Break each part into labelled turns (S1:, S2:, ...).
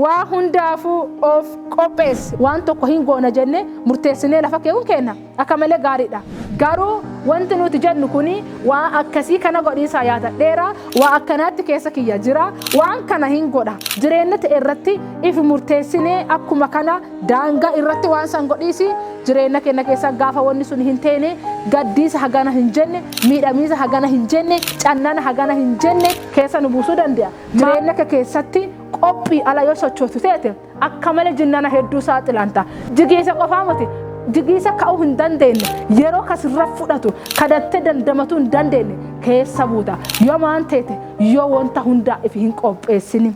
S1: Waa hundaafuu of qopheessi. Waan tokko hin goona jennee murteessinee lafa keewuun keenya akka malee gaariidha. Garuu wanti nuti jennu kuni waan akkasii kana godhiisaa yaadadheera, waa akkanaatti keessa kiyya jira, waan kana hin godha. Jireenya ta'e irratti if murteessinee akkuma kana daangaa irratti waan san godhiisi jireenya keenya keessa gaafa wanni sun hin teene gaddiisa hagana hin jenne, miidhamiisa hagana hin jenne, cannana hagana hin jenne keessa nu buusuu danda'a. Jireenya kee keessatti qophii ala yoo sochootu teete akka malee jinnana hedduu saaxilanta. Jigiisa qofaa miti. Jigiisa ka'uu hin dandeenye yeroo kasirra fudhatu kadattee dandamatuu hin dandeenye keessa buuta. Yoo maan teete yoo wanta hundaa if hin qopheessini.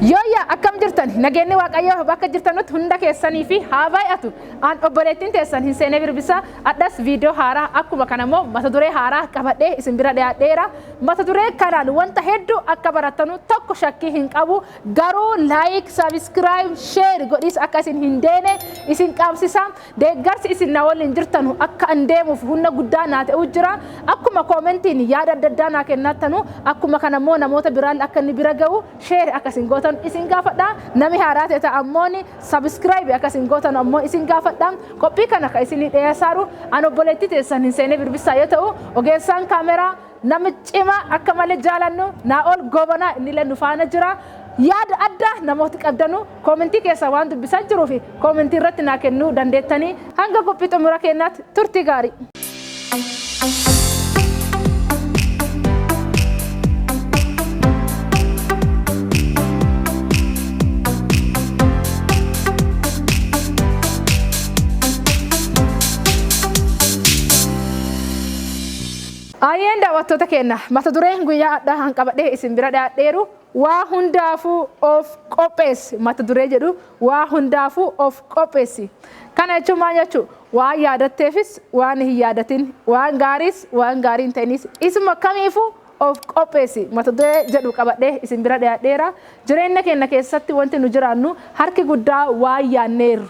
S1: Yooyyaa, akkam jirtan? Nageenyi Waaqayyoo bakka jirtanutti hunda keessanii fi haa baay'atu. An obboleettiin teessan hin seenee birbisaa adhas viidiyoo haaraa akkuma kana immoo mata duree haaraa qabadhee isin bira dhiyaadheera. Mata duree kanaan wanta hedduu akka barattanu tokko shakkii hin qabu. Garuu like, subscribe, share godhiis akka isin hin deene isin qaamsisa. Deeggarsi isin na waliin jirtanu akka an deemuuf humna guddaa naa ta'uu jira. Akkuma koomentiin yaada adda addaa naa kennattanu akkuma kana immoo namoota biraan akka inni bira ga'u share akka isin gootan isin gaafadha. Nami haaraa ta'e ta'a ammoo subscribe akka isin gootan ammoo isin gaafadha. Qophii kana kan isinii dhiyeessaaru an obboleettii teessan hin seenee birbisaa yoo ta'u, ogeessaan kaameraa nama cimaa akka malee jaalannu Naa'ol Goobanaa innillee nu faana jira. Yaada addaa namooti qabdanu koomentii keessa waan dubbisaa jiruu fi koomentii irratti naa kennuu dandeettanii hanga qophii xumura keenyaatti turtii gaarii. Ayyeen, daawwattoota keenya, mata dureen guyyaa addaa han qabadhee isin bira dhiyaadheeru "Waa hundaafuu of qopheessi" mata duree jedhu. Waa hundaafuu of qopheessi. Kana jechuun maal jechuu? Waan yaadatteefis, waan hin yaadatin, waan gaariis, waan gaarii hin ta'inis, isuma kamiifuu of qopheessi mata duree jedhu qabadhee isin bira dhiyaadheera. Jireenya keenya keessatti wanti nu jiraannu harki guddaa waan yaanneerru.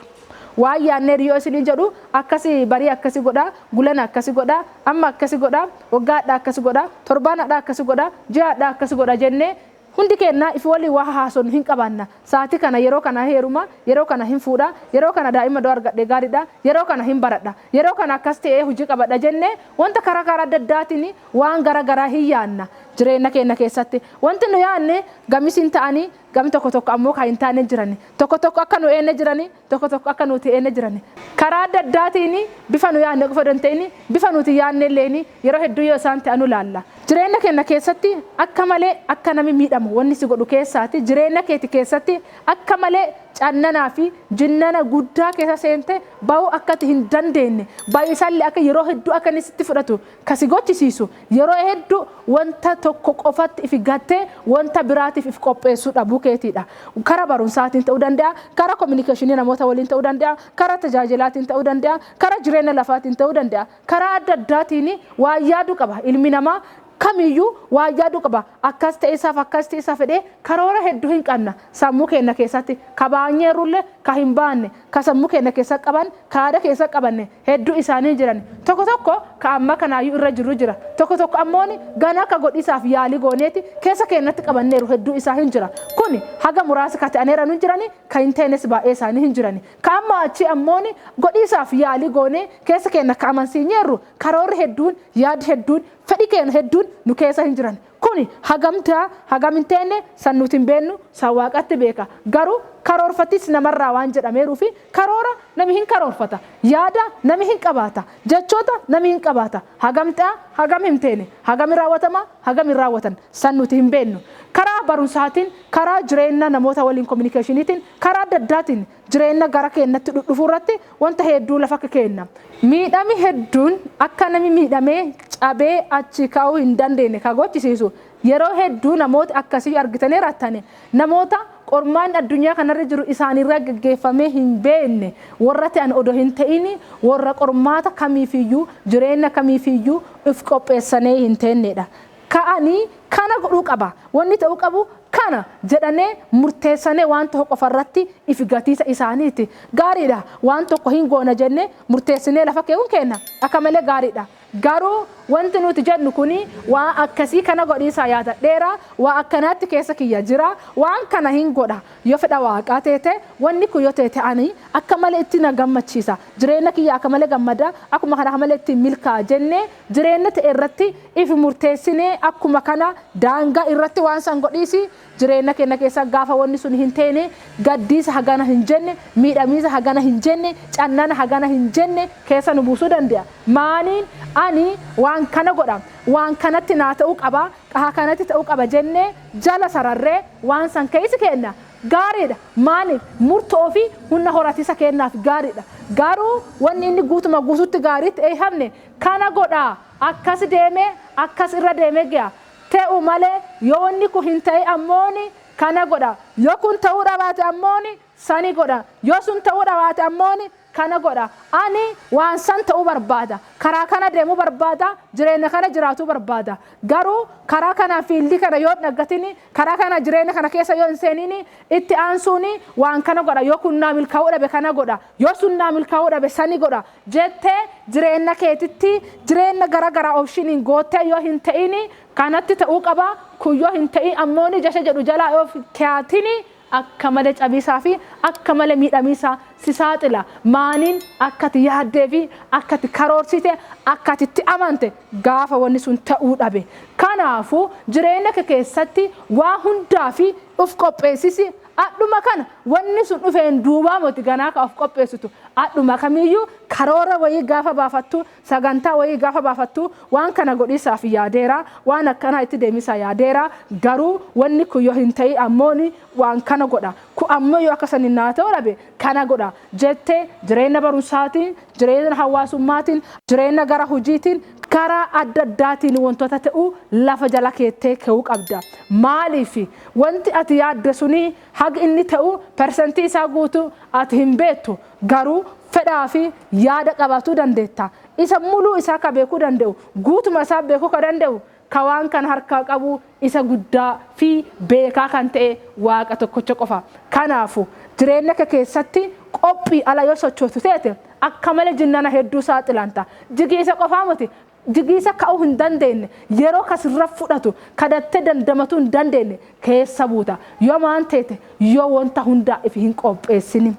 S1: Waan yaanneerru yoo isinii jedhu, akkasi barii akkasi godha, gulana akkasi godha, amma akkasi godha, waggaa hadhaa akkasi godha, torbaan hadhaa akkasi godha, ji'a hadhaa akkasi godha jennee hundi keenna ifi waliin waa haasofnu hin qabaanna. Sa'aatii kana, yeroo kana heeruma, yeroo kana hin fuudha, yeroo kana daa'ima doo argadhe gaariidha, yeroo kana hin baradha, yeroo kana akkas ta'ee hojii qabadha jennee wanta karaa karaa adda addaatiin waan gara garaa hin yaanna. Jireenya keenya keessatti wanti nu yaanne gamis hin ta'anii, gami tokko tokko ammoo kan hin taane jirani. Tokko tokko akka nu eenne jirani, tokko tokko akka nuti eenne jirani. Karaa adda addaatiin bifa nu yaanne qofa odoo hin ta'in bifa nuti yaanne illeen yeroo hedduu yoo isaan ta'anu laalla. Jireenya keenya keessatti akka malee akka nami miidhamu wanni si godhu keessaati jireenya keeti keessatti akka malee cannanaa fi jinnana guddaa keessa seente ba'uu akka ati hin dandeenye, baay'isallee akka yeroo hedduu akka inni sitti fudhatu ka si gochisiisu, yeroo hedduu wanta tokko qofatti ifi gattee wanta biraatiif if qopheessuu dhabuu keetiidha. Kara barumsaatiin ta'uu danda'a, kara kominikeeshinii namoota waliin ta'uu danda'a, kara tajaajilaatiin ta'uu danda'a, kara jireenya lafaatiin ta'uu danda'a. Karaa adda addaatiin waan yaaduu qaba. Ilmi namaa kamiyyuu waan yaaduu qaba. Akkas ta'e isaaf, akkas ta'e isaaf jedhee karoora hedduu hin qabna. Sammuu keenya keessatti ka baanyeerrullee, ka hin baanne, ka sammuu keenya keessa qaban, ka yaada keessa qabanne hedduu isaanii jiran. Tokko tokko ka amma kanaayyuu irra jiru jira. Tokko tokko ammoo gana ka godhisaaf yaalii gooneeti keessa keenyatti qabanneeru hedduu isaa hin jira. Kun haga muraasa ka ta'aneera nu jirani, ka hin ta'ines baay'ee isaanii hin jirani. Ka amma achi ammoo godhisaaf yaalii goonee keessa keenya ka amansiinyeerru karoorri hedduun, yaadi hedduun, fedhi keenya hedduun nu keessa hin jiran. Kuni hagam ta'a, hagam hin teenne san nuti hin beennu, san Waaqatti beeka. Garuu karoorfatis namarraa waan jedhameeruu fi karoora nami hin karoorfata. Yaada nami hin qabaata. Jechoota nami hin qabaata. Hagam ta'a, hagam hin teene, hagam hin raawwatama, hagam hin raawwatan san nuti hin beennu. Karaa barumsaatiin, karaa jireenya namoota waliin kominikeeshiniitiin, karaa adda addaatiin jireenya gara keenyatti dhudhufuu irratti wanta hedduu lafa keenna. Miidhami hedduun akka nami miidhamee cabee achi ka'uu hin dandeenye ka gochisiisu, yeroo hedduu namoota akkasii argitanii rattane, namoota qormaanni addunyaa kanarra jiru isaanirra geggeeffamee hin beekne warra ta'an odoo hin ta'in, warra qormaata kamiifiyyuu, jireenya kamiifiyyuu if qopheessanee hin teennedha. Ka'anii kana godhuu qaba, wanni ta'uu qabu kana jedhanee murteessanee waan tokko qofarratti ifi gatiisa isaaniiti. Gaariidha, waan tokko hin goona jennee murteessinee lafa keewuun kenna akka malee gaariidha. Garuu wanti nuti jennu kuni waan akkasii kana godhiisaa yaadadheera, waa akkanaatti keessa kiyya jira, waan kana hin godha yoo fedha Waaqaa teete, wanni kun yoo teete ani akka malee itti na gammachiisa, jireenya kiyya akka malee gammada, akkuma kana akka malee ittiin milkaa'a jennee jireenya ta'e irratti ifi murteessinee akkuma kana daangaa irratti waan san godhiisi, jireenya keenya keessa gaafa wanni sun hin teene gaddiisa hagana hin jenne, miidhamiisa hagana hin jenne, cannana hagana hin jenne keessa nu buusuu danda'a. Maaniin ani waan kana godha, waan kanatti naa ta'uu qaba, qaha kanatti ta'uu qaba jennee jala sararree waan san keessa kenna gaariidha. Maaliif? Murtoo fi humna horatisa kennaaf gaariidha. Garuu wanni inni guutuma guututti gaarii ta'e hamne kana godhaa, akkas deemee akkas irra deemee ga'a ta'u malee, yoo wanni kun hin ta'e ammooni kana godha, yoo kun ta'uu dhabaate ammooni sani godha, yoo sun ta'uu dhabaate ammooni kana godha, ani waan san ta'uu barbaada, karaa kana deemuu barbaada, jireenya kana jiraatuu barbaada, garuu karaa kana fiildii kana yoo hin dhaggatini, karaa kana jireenya kana keessa yoo hin seenini, itti aansuuni waan kana godha, yoo kun naa milkaa'uu dhabe kana godha, yoo sun naa milkaa'uu dhabe sani godha jettee jireenya keetitti jireenya gara garaa optioniin goottee yoo hin ta'ini, kanatti ta'uu qaba, kun yoo hin ta'in ammooni jasha jedhu jalaa yoo keeyatini, akka malee cabiisaa fi akka malee miidhamiisaa si saaxila. Maaniin akkati yaaddee fi akkati karoorsite, akkati itti amante gaafa wanni sun ta'uu dhabe. Kanaafuu jireenya kee keessatti waa hundaa fi uf qopheessisi. Adhuma kana wanni sun dhufeen duubaa moti ganaa ka of qopheessitu. Adhuma kamiyyuu karoora wayii gaafa baafattu, sagantaa wayii gaafa baafattu, waan kana godhiisaaf yaadeera, waan akkanaa itti deemisaa yaadeera, garuu wanni kun yoo hin ta'in ammooni waan kana godha, kun ammoo yoo akka saniin naa ta'uu dhabe kana godha jettee, jireenya barumsaatiin, jireenya hawaasummaatiin, jireenya gara hojiitiin, karaa adda addaatiin wantoota ta'uu lafa jala keettee ka'uu qabda. Maaliif? Wanti ati yaadde suni haga inni ta'u persentii isaa guutuu ati hin beektu, garuu fedhaa fi yaada qabaatuu dandeetta. Isa muluu isaa ka beekuu danda'u, guutuma isaa beekuu ka danda'u, ka waan kana harkaa qabu isa guddaa fi beekaa kan ta'e Waaqa tokkicha qofa. Kanaafu jireenya kee keessatti qophii ala yoo sochootu teete akka malee jinnana hedduu saaxilanta. Jigiisa qofaa miti, jigiisa ka'uu hin dandeenye, yeroo kasirra fudhatu kadattee dandamatuu hin dandeenye keessa buuta. Yoo maan teete, yoo wanta hundaa ifi hin qopheessini.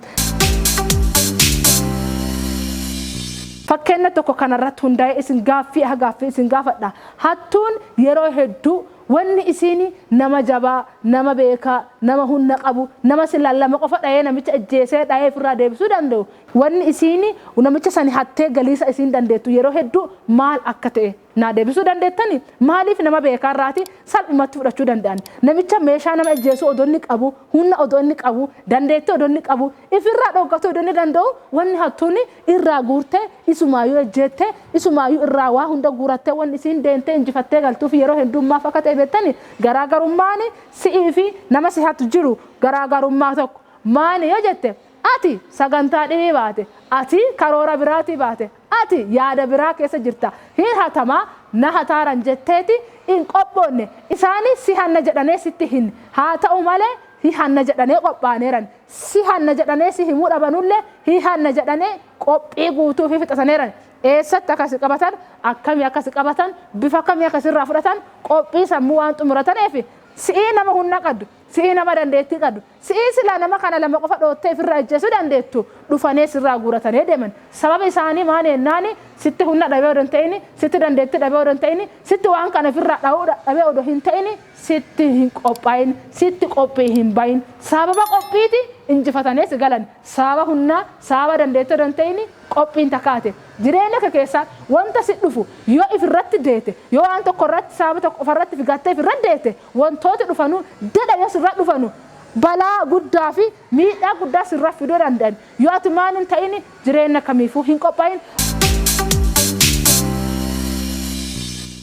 S1: Fakkeenya tokko kanarratti hundaa'ee isin gaaffii haa gaaffii isin gaafadha. Hattuun yeroo hedduu wanni isiin nama jabaa, nama beekaa, nama humna qabu, nama silaa lama qofa dhahee namicha ajjeesee dhahee ofirraa deebisuu danda'u, wanni isiin namicha sani hattee galiisa isiin dandeettu yeroo hedduu maal akka ta'e naa deebisuu dandeettani? Maaliif nama beekaa irraati salphumatti fudhachuu danda'an? Namicha meeshaa nama ajjeesuu odoo inni qabu, humna odoo inni qabu, dandeettii odoo inni qabu, ifirraa dhoggachuu odoo inni danda'u, wanni hattuun irraa guurtee isumaayyuu ejjeettee isumaayyuu irraa waa hunda guurattee wanni isiin deemtee injifattee galtuuf yeroo heddummaaf akka ta'e beektani? Garaagarummaan si'ii fi nama si hatu jiru garaagarummaa tokko. Maani yoo jette, ati sagantaa dhibii baate, ati karoora biraatii baate, ati yaada biraa keessa jirta. Hin hatamaa, na hataaran jetteeti hin qophoonne. Isaani si hanna jedhanee sitti hin haa ta'u malee, hi hanna jedhanee qophaaneeran. Si hanna jedhanee si himuu dhabanullee, hi hanna jedhanee qophii guutuu fi fixataneeran. Eessatti akkasi qabatan, akkamii akkasi qabatan, bifa akkamii akkasirraa fudhatan, qophii sammuu waan xumurataneef, si'ii nama humna qabdu, si'ii nama dandeettii qabdu, si'ii silaa nama kana lama qofa dhoottee ofirraa ejjeesuu dandeettu, dhufanee sirraa guuratanii deeman. Sababa isaanii maal jennaani, sitti humna dhabee odoo hin ta'in, sitti dandeettii dhabee odoo hin ta'in, sitti waan kana ofirraa dha'uu dhabee odoo hin ta'in, sitti hin qophaa'in, sitti qophii hin bahin. Sababa qophiiti injifatanii si galan. Sababa humnaa, sababa dandeettii odoo hin ta'in, qophiin takaate. Jireenya kee keessa wanta si dhufu yoo ifirratti deete, yoo waan tokko irratti, sababa tokko qofarratti figattee ifirratti deete, wantooti dhufanu dada yoo sirra dhufanu balaa guddaa fi miidhaa guddaa sirra fiduu danda'an. Yoo ati maan hin ta'in, jireenya kamiifuu hin qophaa'in.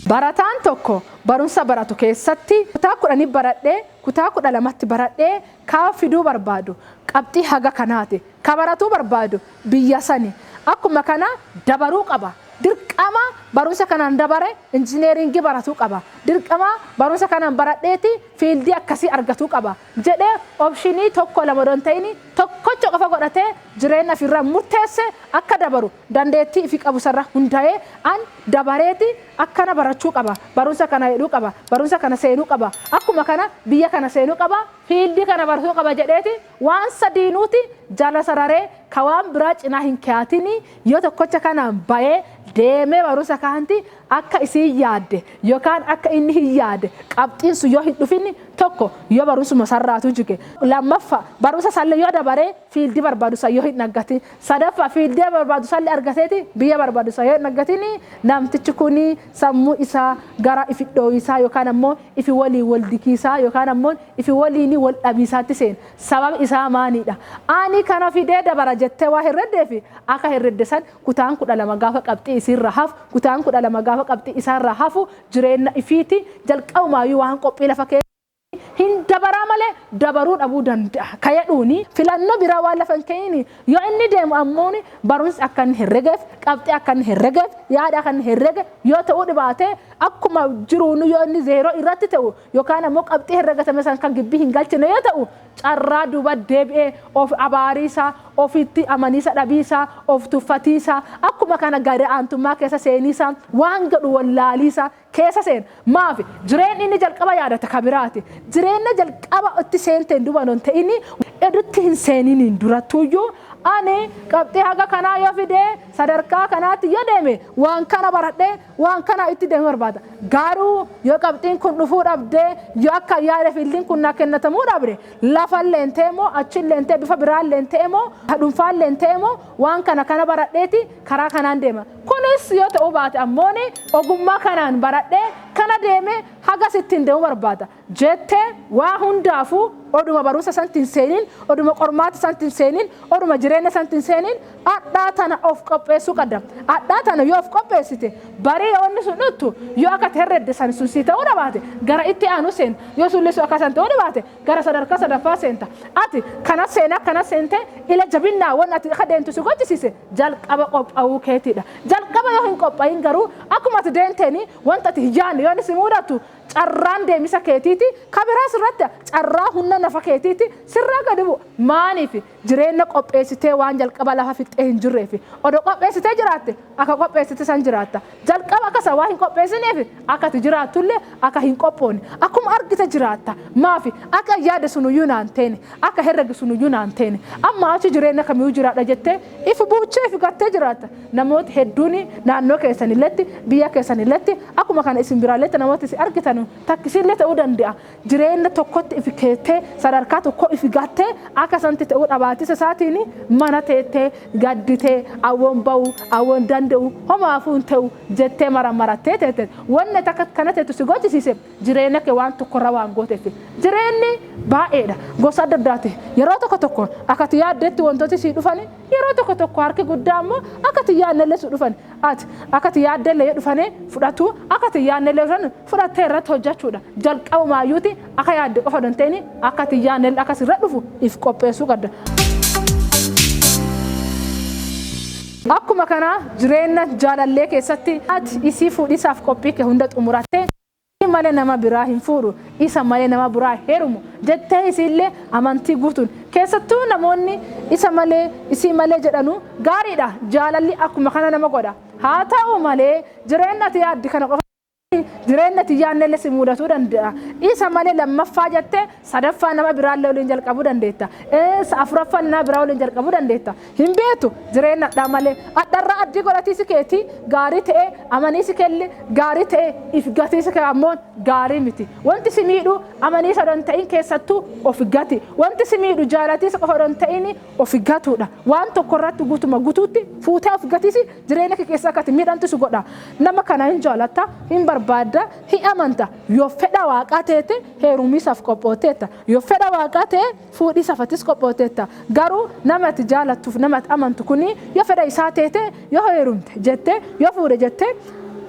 S1: Barataan tokko barumsa baratu keessatti kutaa 10 baradhee, kutaa 12tti baradhee kaa fiduu barbaadu qabxii haga kanaati. Ka baratuu barbaadu biyya sani. Akkuma kana dabaruu qaba. Dirqama. Dirqama barumsa kanaan dabare injineeringii baratuu qaba. Dirqama barumsa kanaan baradheeti fiildii akkasii argatuu qaba jedhee opshinii tokko lama odoo hin ta'in tokkocha qofa godhatee jireenya ofirraa murteesse akka dabaru dandeettii ifii qabu sarra hundaa'ee an dabareeti akkana barachuu qaba, barumsa kana jedhuu qaba, barumsa kana seenuu qaba, akkuma kana biyya kana seenuu qaba, fiildii kana baratuu qaba jedheeti waan sadiinuuti jala sararee ka waan biraa cinaa hin keeyatinii yoo tokkocha kanaan bayee deemee barumsa kaanti akka isiin yaadde yookaan akka inni hin yaadde qabxiin sun yoo hin dhufinni, tokko yoo barumsuma sarraatu jige, lammaffaa barumsa sallee yoo dabaree fiildii barbaadu san yoo hin argatin, sadaffaa fiildii barbaadu sallee argateeti biyya barbaadu san yoo hin argatin, namtichi kun sammuu isaa gara ifi dhooyisaa yookaan ammoo ifi waliin wal dikiisaa yookaan ammoo ifi waliin wal dhabiisaatti seena. Sababni isaa maaliidha? Ani kana fidee dabara jettee waa herreddeefi akka herredde san kutaan 12 gaafa qabxii isiirra hafu, kutaan 12 gaafa qabxii isaarra hafu, jireenya ifiiti jalqabumaayyuu waan qophii lafa kee hin dabaraa malee dabaruu dhabuu danda'a. Ka jedhuuni filannoo biraa waan lafa hin keenyini yoo inni deemu ammoo barumsi akka inni herregeef, qabxii akka inni herregeef, yaada akka inni herrege yoo ta'uu dhibaate, akkuma jiruun yoo inni zeeroo irratti ta'u yookaan ammoo qabxii herregatame san kan gibbii hin galchine yoo ta'u, carraa duuba deebi'ee of abaariisaa, ofitti amaniisa dhabiisaa, of tuffatiisaa, akkuma kana gadi aantummaa keessa seeniisaa, waan godhu wallaaliisaa keessa seena. Maafi? Jireenyi inni jalqaba yaadata kabiraati. Jireenya jalqaba itti seenteen duuba non ta'ini edutti hin seeniniin durattuyyuu ani qabxii haga kanaa yoo fidee sadarkaa kanaatti yoo deeme waan kana baradhee waan kana itti deemu barbaada. Garuu yoo qabxiin kun dhufuu dhabdee, yoo akka yaada fiildiin kun naa kennatamuu dhabde, lafallee ta'e moo achillee ta'e, bifa biraallee ta'e moo dhuunfaallee ta'e moo, waan kana kana baradheeti karaa kanaan deema. Kunis yoo ta'uu baate ammoo ogummaa kanaan baradhee kana deeme hagas ittiin deemuu barbaada jettee waa hundaafuu oduma barumsa santti hin seeniin, oduma qormaata santti hin seeniin, oduma jireenya santti hin seeniin adhaa tana of qopheessuu qabda. Adhaa tana yoo of qopheessite, barii yoo inni sun dhuttu, yoo akka herredde san sun sii ta'uu dhabaate, gara itti aanu seenta. Yoo sulli sun akka san ta'uu dhabaate, gara sadarkaa sadaffaa seenta. Ati kana seenaa kana seente ila jabinnaa waan ati akka deemtu si gochisiise jalqaba qophaa'uu keetiidha. Jalqaba yoo hin qophaa'in garuu akkuma ati deemteeni wanta ati hin yaadne yoo inni si mudatu, carraan deemisa keetiiti kabiraa sirratti carraa humna nafa keetiiti sirraa gadi bu'a. Maaniif? Jireenya qopheessitee waan jalqaba lafa fixxee hin jirreefi. Odoo qopheessitee jiraatte akka qopheessite san jiraatta. Jalqaba akka isa waa hin qopheessineef akka ati jiraattullee akka hin qophoone akkuma argite jiraatta. Maafi? Akka yaada sunuyyuu naan teene, akka herregi sunuyyuu naan teene, amma achi jireenya kamiyyuu jiraadha jettee if buuchee if gattee jiraatta. Namooti hedduun naannoo keessanilletti, biyya keessanilletti, akkuma kana isin biraalletti namooti isin argitan takkisiillee ta'uu danda'a. Jireenya tokkotti if keettee sadarkaa tokko if gattee akka santi ta'uu dhabaatisa isaatiin mana teettee gadditee awwoon ba'u awwoon danda'u homaafuu hin ta'u jettee mara marattee teette. Wanni takka kana teettu si gochisiise jireenya kee waan tokkorra waan gooteef. Jireenyi baay'eedha, gosa adda addaati. Yeroo tokko tokko akka ati yaaddetti wantooti sii dhufani, yeroo tokko tokko harki guddaa immoo akka ati yaadnellee si dhufani. Ati akka ati yaaddellee yoo dhufanii fudhatu, akka ati yaadnellee dhufan fudhattee irratti hojjechuudha. Jalqabumaayyuuti akka yaadde qofa don ta'ini akka ati yaadnellee akka sirra dhufu if qopheessuu qabda. Akkuma kana jireenya jaalallee keessatti ati isii fuudhisaaf qophii kee hunda xumurattee malee nama biraa hin fuudhu, isa malee nama biraa heerumu jettee isiillee amantii guutuun, keessattuu namoonni isa malee isii malee jedhanu gaariidha. Jaalalli akkuma kana nama godha. Haa ta'u malee jireenya ati yaaddi kana qofa jireenya ati yaadnellee si mudatuu danda'a. Isa malee lammaffaa jettee sadaffaa nama biraallee waliin jalqabuu dandeetta. Afuraffaa nama biraa waliin jalqabuu dandeetta. Hin beektu jireenya adhaa malee. Adharraa addii godhatiisi keetii gaarii ta'ee, amaniisi kelli gaarii ta'ee, if gatiisi kee ammoo gaarii miti. Wanti si miidhu amaniisa odoo hin ta'in keessattuu of gati. Wanti si miidhu jaalatiisa qofa odoo hin ta'in of gatuudha. Waan tokko irratti guutuma guutuutti fuutee of gatiisi jireenya kee keessa akka ati miidhamtu si godha. Nama kana hin jaalatta, hin barbaadda, hin amanta. Yoo fedha waaqaa teete heerumiisaaf qophootteetta. Yoo fedha waaqaa ta'e fuudhiisaaf atis qophootteetta. Garuu nama ati jaalattuuf nama ati amantu kuni yoo fedha isaa teete yoo heerumte jettee, yoo fuudhe jettee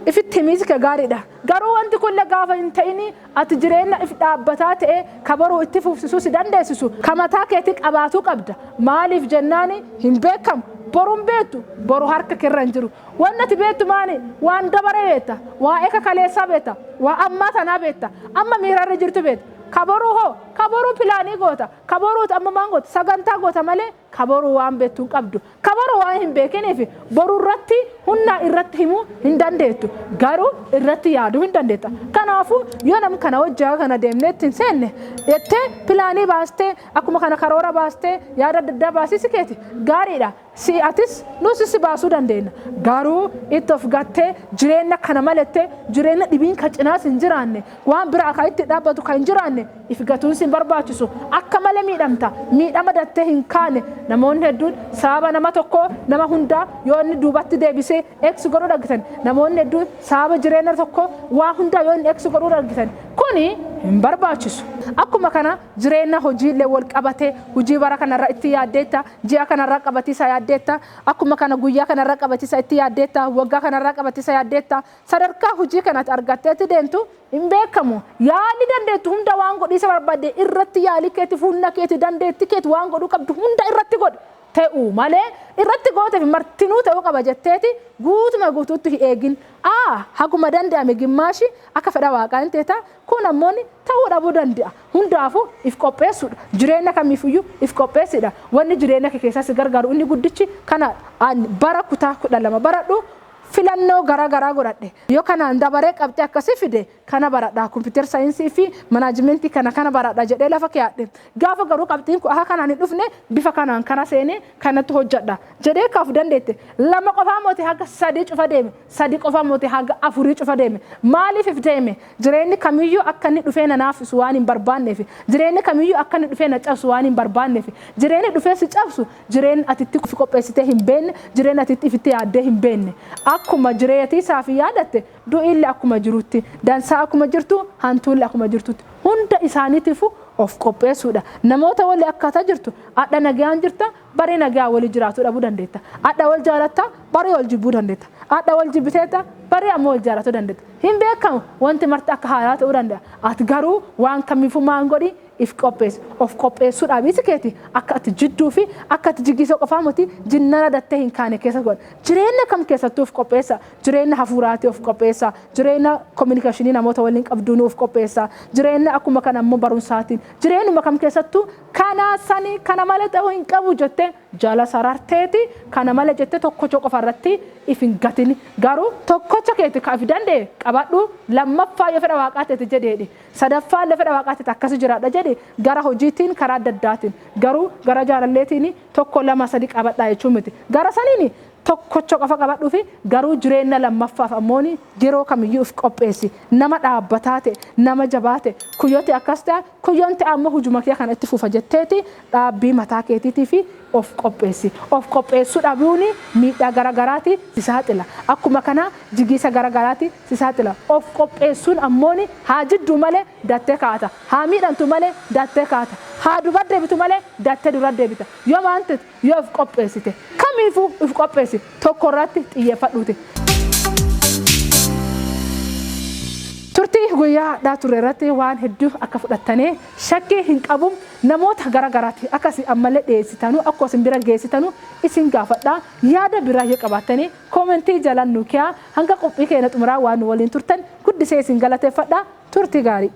S1: ifitti himiisi kee gaariidha. Garuu wanti kunillee gaafa hin ta'ini ati jireenya if dhaabbataa ta'e ka boruu itti fufsisuu si dandeessisu ka mataa keetii qabaatuu qabda. Maaliif jennaani hin beekamu. Boruun beektu, boru harka keerra hin jiru. Wanni ati beektu maali? Waan dabare beekta, waa eka kaleessaa beekta, waa ammaa tanaa beekta, amma miirarra jirtu beekta. Kaboruu hoo? Kaboruu pilaanii goota. Kaboruutu amma maan goota? Sagantaa goota malee kaboruu waan beektu hin qabdu. Kaboruu waan hin beekiniif boruu irratti humnaa irratti himuu hin dandeettu. Garuu irratti yaaduu hin dandeetta. Kanaafuu yoo nam kana hojjaa kana deemnee itti hin seenne jettee pilaanii baastee, akkuma kana karoora baastee, yaada adda addaa baasisi keeti gaariidha. Si atis nus si baasuu dandeenya. Garuu itti of gattee jireenya kana malettee jireenya dhibiin ka cinaas hin jiraanne, waan biraa ka itti dhaabbatu ka hin jiraanne if gatuun si hin barbaachisu. Akka malee miidhamta. Miidhama dattee hin kaane. Namoonni hedduun sababa nama tokkoo nama hundaa yoo inni duubatti deebisee eksi godhuu dhaggitan, namoonni hedduun sababa jireenya tokkoo waa hundaa yoo inni eksi godhuu dhaggitan, kuni hin barbaachisu. Akkuma kana jireenya hojiillee wal qabatee hojii bara kanarra itti yaaddeetta, ji'a kanarra qabatiisa yaaddeetta, akkuma kana guyyaa kanarra qabatiisa itti yaaddeetta, waggaa kanarra qabatiisa yaaddeetta. Sadarkaa hojii kanatti argatteetti deemtu hin beekamu. Yaalii dandeettu hunda waan godhiisa barbaadde irratti, yaalii keeti, humna keeti, dandeetti keeti, waan godhuu qabdu hunda irratti godhi. Ta'uu malee irratti gooteef martinuu ta'uu qaba jetteeti guutuma guutuutti hin eegin. Haguma danda'ame gimmaashi akka fedha waaqaa hin teeta, kun ammoo ta'uu dhabuu danda'a. Hundaafuu if qopheessuudha. Jireenya kamiifiyyuu if qopheessidha. Wanni jireenya kee keessaa si gargaaru inni guddichi kana. Bara kutaa 12 baradhu filannoo garaa garaa godhadhe. Yoo kanaan dabaree qabxee akkasii fide kana baradha, computer science fi management kana kana baradha jedhee lafa kaa'adhe. Gaafa garuu qabxiin kun akka kanaan hin dhufne, bifa kanaan kana seenee kanatti hojjedha jedhee kaaf dandeette. Lama qofaa mootii haga sadii cufa deeme, sadii qofaa mootii haga afurii cufa deeme. Maaliif if deeme? Jireenyi kamiyyuu akka inni dhufee na naaffisu waan hin barbaanneef, jireenyi kamiyyuu akka inni dhufee na cabsu waan hin barbaanneef. Jireenyi dhufee si cabsu jireenyi ati itti qopheessitee hin beekne, jireenyi ati itti ifitti yaaddee hin beekne. Akkuma jireetii isaaf yaadatte, du'illee akkuma jirutti, dansaa akkuma jirtu, hantuullee akkuma jirtutti, hunda isaaniitiifuu of qopheessuudha. Namoota walii akkaataa jirtu, adha nagaan jirta, barii nagaa walii jiraachuu dhabuu dandeetta. Adha wal jaalatta, barii wal jibbuu dandeetta. Adha wal jibbiteetta, barii ammoo wal jaalachuu dandeetta. Hin beekamu, wanti marti akka haaraa ta'uu danda'a. Ati garuu waan kamiifuu maan godhi? If qopheessi. Of qopheessuu dhabiisi keeti akka ati jidduu fi akka ati jiggiisoo qofaa miti, jinnara dattee hin kaane keessa godha. Jireenya kam keessattuu of qopheessa. Jireenya hafuuraatii of qopheessa. Jireenya communication namoota waliin qabduun of qopheessa. Jireenya akkuma kana ammoo barumsaatiin. Jireenyuma kam keessattuu kana sanii kana malee ta'uu hin qabu jettee jala sararteeti kana malee jettee tokkocha qofa irratti if hin gatin. Garuu tokkocha keeti ka if danda'e qabadhu, lammaffaa yoo fedha waaqaa ta'e jedheedhi. Sadaffaa illee fedha waaqaa ta'e akkasi jiraadha jedhi, gara hojiitiin karaa adda addaatiin. Garuu gara jaalalleetiin tokko, lama, sadi qabadhaa jechuun miti. Gara saniin tokkocha qofa qabadhuu fi garuu jireenya lammaffaaf ammoo yeroo kamiyyuu if qopheessi. Nama dhaabbataa ta'e, nama jabaa ta'e, kuyyooti akkas ta'a, kuyyoon ta'e ammoo hujuma kee kana itti fufa jetteeti dhaabbii mataa keetiitii fi of qopheessi. Of qopheessuu dhabuun miidhaa gara garaati si saaxila. Akkuma kana jigiisa gara garaati si saaxila. Of qopheessuun ammoo haa jidduu malee dattee kaata. Haa miidhamtu malee dattee kaata. Haa duba deebitu malee dattee dura deebita. Yoo maal ta'e? Yoo of qopheessite. Kamiifuu of qopheessi. Tokko irratti xiyyeeffadhuuti. Turtii guyyaa hadhaa turre irratti waan hedduu akka fudhattanii shakkii hin qabu. Namoota gara garaatti akkasii ammallee dhiyeessitanu, akka isin bira geessitanu isin gaafadha. Yaada biraa yoo qabaattanii comment jalan nu kiyaa. Hanga qophii keenya xumuraa waan nu waliin turtan guddisee isin galateeffadha. Turtii gaarii.